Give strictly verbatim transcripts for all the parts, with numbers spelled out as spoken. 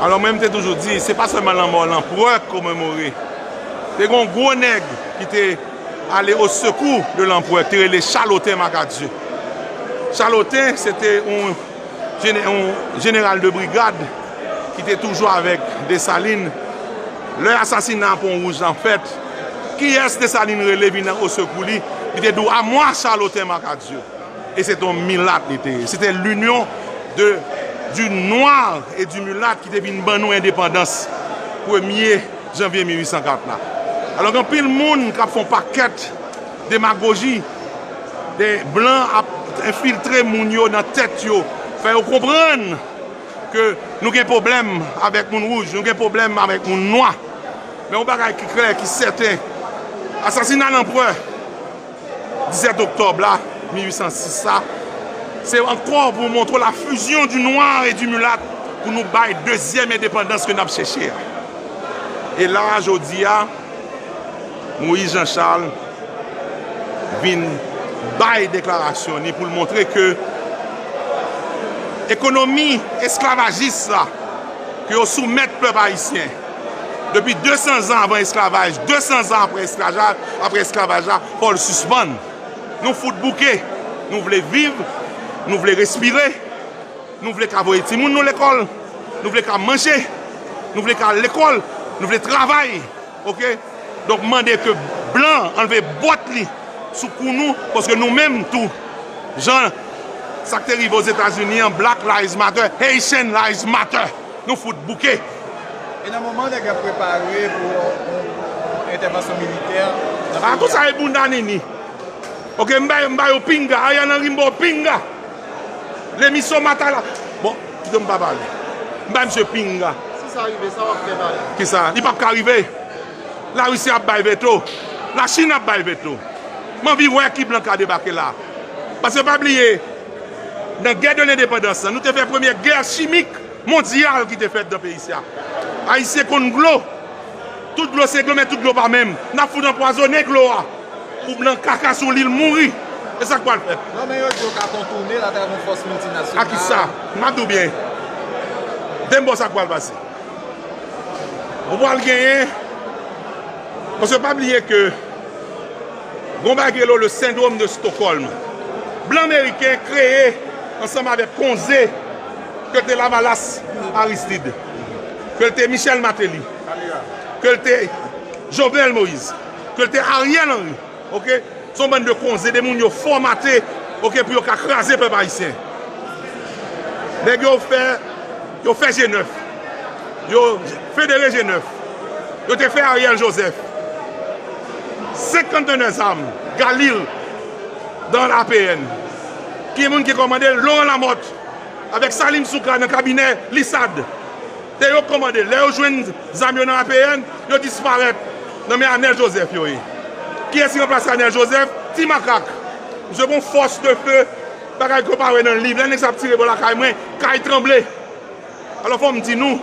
Alò, mwen, m te toujou di, se pa sèlman lanmò lanprè k komemore. Te gen yon gwo nèg ki te ale o sekou de lanprè, ki te rele Chaloten Makadye. Chaloten, se te yon jene-, yon jeneral de brigad ki te toujou avèk Desalin. Lè asasina Pon Wouj lan fèt, kiyès Desalin rele vin o sekou li? Li te di w, "À moi, Chaloten Makadye." E se te yon milat li te ye. Se te l'union de, du noir et du mulat ki te vin ban nou endepandans premye janvye mil uit san kat la. Alò, gen anpil moun k ap fè yon pakèt demagoji, de blan ap enfiltre moun yo nan tèt yo, fè yo konprann ke nou gen pwoblèm avèk moun wouj, nou gen pwoblèm avèk moun nwa. Men yon bagay ki klè, ki sèten, asasina lanprè dizèt oktòb la, mil uit san sis la, se ankò pou montre la fusion du noir et du mulat, pou nou bay dezyèm endepandans ke n ap chèche a. E la, jodi a, Moïse Jean Charles vin bay deklarasyon ni pou l montre ke ekonomi esklavajis la ke yo soumèt pèp ayisyen depi de san zan avan esklavaj, de san zan apre esklavaj, apre esklavaj la, fò l sispann. Nou fout bouke. Nou vle viv, nou vle respire, nou vle ka voye timoun nou lekòl, nou vle ka manje, nou vle ka lekòl, nou vle travay. Oke? Donk, mande ke blan anlve bòt li sou kou nou, paske nou menm tou, jan sa k te rive Ozetazini an, Black Lives Matter, Haitian Lives Matter, nou fout bouke. E nan moman nèg yo ap prepare pou yon, yon entèvansyon militè nan peyi a. A, tout sa e bounda nini. Oke, m ba, m ba yo pinga. Ariel Henry, m ba w pinga. Lemisyon Matala. Bon, kite m pa pale. M ba misye pinga. Si sa rive, sa w ap fè pale? Kisa? Li p ap ka rive. Larisi ap bay veto. Lachin ap bay veto. M anvi wè ki blan ka debake la. Paske pa bliye, nan gè de lendepandans lan, nou te fè premyè gè chimik mondyal ki te fèt nan peyi sa. Ayisyen konn dlo. Tout dlo se dlo, men tout dlo pa menm. N ap fout anpwazonnen dlo a pou blan kaka sou li l mouri. E sa k pral fèt? Non, men yo di yo ka kontoune l atravè yon fòs miltinasyonal. A kisa? M ap di w byen. Denbò sa k pral pase. Ou pral genyen, paske pa bliye ke gon bagay ki rele le syndrome de Stockholm. Blan meriken kreye ansanm avèk konze ke l te Lavalas Aristide, ke l te Michel Martelly, ke l te Jovenel Moïse, ke l te Ariel Henry. Oke? Se yon bann de konze, de moun yo fòmate, oke, pou yo ka kraze pèp ayisyen. Nèg yo fè, yo fè G nèf. Yo federe G nèf. Yo te fè Ariel Joseph. Cinquante-neuf zam, Galil, dans l'A P N. Ki moun ki kòmande l? Laurent Lamothe, avèk Salim Soukra nan kabinè Lissad. Se yo k kòmande. Lè yo jwenn zam yo nan A P N, yo disparèt nan men Arnel Joseph yo ye. Kiyès ki ranplase Arnel Joseph? Ti Makak. Misye gon fòs de fe, bagay ke w pa wè nan liv. Lè nèg sa ap tire bò lakay mwen, kay tranble. Alò, fò m di nou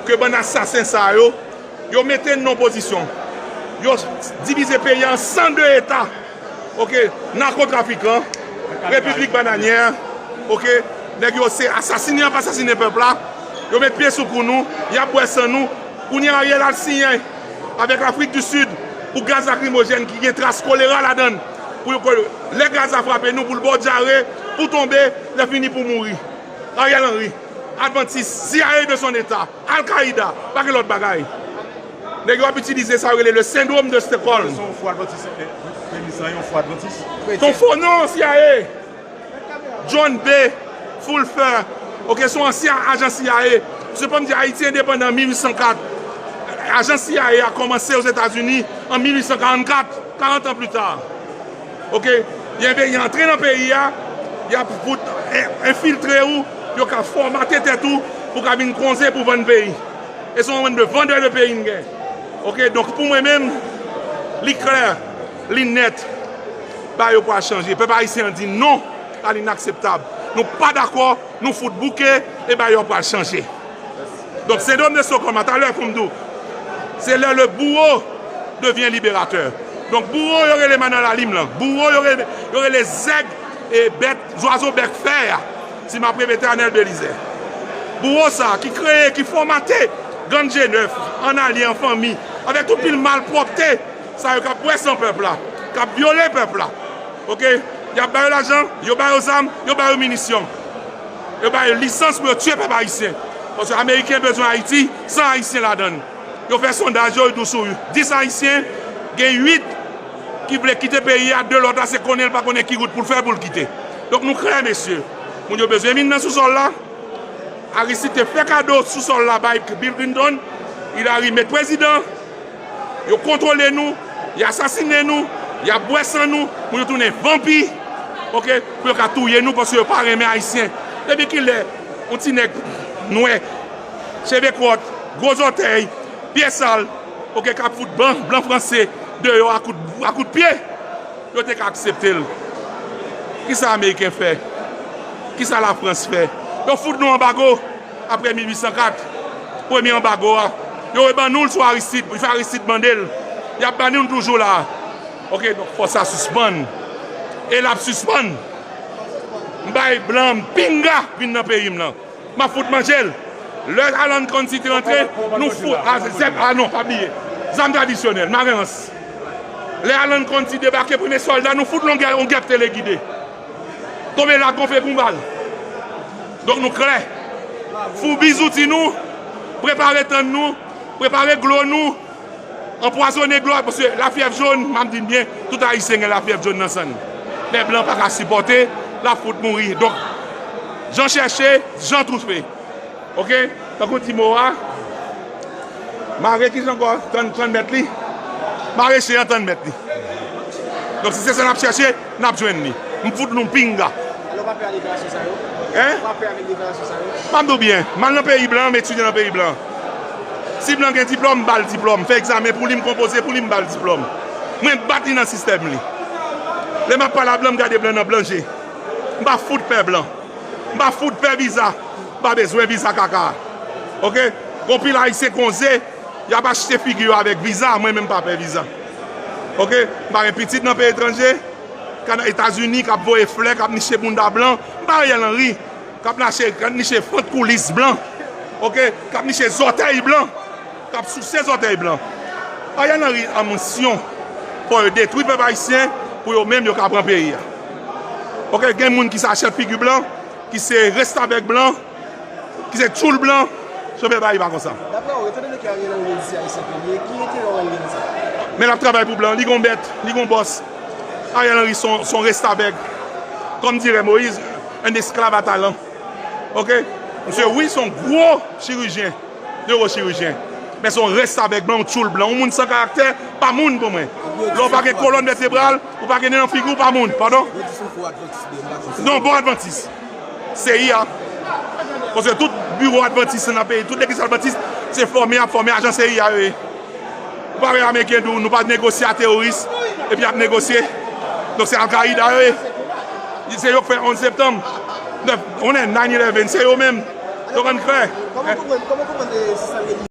ke bann asasen sa yo, yo mete n nan pozisyon. Yo divize peyi a an san de eta. Oke, nakotrafikan, repiblik bananyè, oke, nèg yo se asasinen y ap asasinen pèp la, yo met pye sou kou nou, y ap bwè san nou. Kounye a Ariel al siyen avèk Lafrik di Sid pou gaz lakrimojèn ki gen tras kolera ladan l, pou yo, lè gaz la frape nou, pou l ba w dyare, pou w tonbe, lè fini pou w mouri. Ariel Henry, Adventiste, C I A de son état, Al-Qaïda, pa gen lòt bagay. Nèg yo ap itilize sa yo rele le syndrome de Stockholm. Se yon fo advantis, eh, Denis lan, yon fo advantis. Se yon fo non, C I A. John B. Fulfer, oke, se yon ansyen ajan C I A. Se pa m di Ayiti endepandan an mil uit san kat. Ajans C I A a kòmanse Ozetazini an mil uit san karannkat, karant an pli ta. Oke? Y enve-, y antre nan peyi a, y ap fout en-, enfiltre ou, yo ka fòmate tèt ou pou ka vin konze pou vann peyi. E se yon bann de vandè de peyi n gen. Oke? Donk, pou mwen menm, li klè, li nèt, bagay yo pral chanje. Pèp ayisyen an di non à l'inakseptab. Nou pa dakò, nou fout bouke, e bagay yo pral chanje. Donk, syndrome de Stockholm, talè, kòm m di w, se lè le bourreau devient libérateur. Donk, bouro yo rele Manuel Alim lan. Bouro yo rele, yo rele zèg e bèt, zwazo bèk fè a. Si m ap repete, Arnel Belizaire. Bouwo sa ki kreye, ki fòmate gang G nèf, ann alye an fanmi, avèk tout pil malpwòpte sa yo k ap bwè san pèp la, k ap vyole pèp la. Oke? Y ap ba yo lajan, yo ba yo zam, yo ba yo minisyon. Yo ba yo lisans pou yo tiye pèp ayisyen. Paske Ameriken bezwen Ayiti san Ayisyen ladan l. Yo fè sondaj yo, yo di w sou dis Ayisyen, gen uit ki vle kite peyi a, de lòt la se konnen l pa konnen ki wout pou l fè pou l kite. Donk nou klè, mesye. Moun yo bezwen vin nan sousòl la. Aristide te fè kado sousòl la bay Bill Clinton. Hillary met prezidan. Yo kontwole nou, y asasinen nou, y ap bwè san nou, pou yo tounen vanpi, oke, pou yo ka touye nou, paske yo pa renmen Ayisyen. Depi kilè yon ti nèg nwè, cheve kwòt, gwo zòtèy, pye sal, oke, k ap fout blan, blan franse deyò a kout, a kout pye? Yo te ka aksepte l. Kisa Ameriken fè? Kisa Lafrans fè? Yo fout nou anbago apre mil uit san kat. Premye anbago a. Yo reban nou l sou Aristide. Li fè Aristide mande l. Y ap ban nou l toujou la. Oke, donk fò sa sispann. E l ap sispann. M bay blan m pinga vin nan peyi m nan. M ap fout manje l. Lè Alan Conti te rantre, nou fout. A, zèb, a non, pa bliye. Zam tradisyonèl, marenns. Lè Alan Conti debake, premye sòlda, nou fout l yon gè, yon gèp telegide. Tonbe la, gonfle pou bal. Donk nou klè. Foubi zouti nou, prepare tann nou, prepare glo nou, anpwazonnen glo a, paske lafyèv jòn, m ap di n byen, tout Ayisyen gen lafyèv jòn nan san n. Men blan pa ka sipòte, l ap fout mouri. Donk, jan chèche, jan twouve. Oke? Tankou di mo a, mare kijan ankò? Tann, tann mèt li. Mare chen an, tann mèt li. Donk, si se sa n ap chèche, n ap jwenn li. M fout nou pinga. Alò, w pa pè a deklarasyon sa yo? Hein? W pa pè avèk deklarasyon sa yo? M ap di w byen, m al nan peyi blan, m etidye nan peyi blan. Si blan gen diplòm, m ba l diplòm. M fè egzamen pou li, m konpoze pou li, m ba l diplòm. Mwen bat li nan sistèm li. Lè m ap pale a blan, m gade blan nan blan je. M pa fout pè blan. M pa fout pè viza. M pa bezwen viza kaka. Oke? Gon pil Ayisyen konze, y ap achte figi yo avèk viza, mwen menm m pa pè viza. Oke? M pa gen pitit nan peyi etranje, ka nan Etazini, k ap voye flè, k ap niche bounda blan. M pa Ariel Henry, k ap nache, k ap niche fant koulis blan. Oke? K ap niche zòtèy blan. K ap souse zòtèy blan. Ariel Henry a misyon, fò yo detwi pèp ayisyen, pou yo menm yo ka pran peyi a. Oke, gen moun ki se achèt figi blan, ki se restavèk blan, ki se tchoul blan, chofè bay pa konsa. Daprè w, etan done ke Ariel Henry di se Ayisyen ke li ye, ki enterè w wè l gen nan sa? Men l ap travay pou blan, li gon bèt, li gon bòs. Ariel Henry se yon, se yon restavèk. Comme dirait Moïse, un esclave à talent. Oke? Misye, wi, se yon gwo chirijyen, newochirijyen. Men se yon restavèk blan, yon tchoul blan, yon moun san karaktè, pa moun pou mwen. Lè w pa gen kolòn vètebral, ou pa gen nen nan figi w, pa moun. Padon? Non, bon advantis. C I A. Paske tout biwo advantis nan peyi, tout legliz advantis, se fòme y ap fòme, ajan C I A yo ye. Ou pa wè Ameriken di w nou pa negosye a teworis, epi y ap negosye. Donk se Al-Qaida yo ye. Se yo k fè onz septanm, nèf, on nine eleven, se yo menm. Yo konn fè. Kòman w konprann, kòman w konprann, eh, sistèm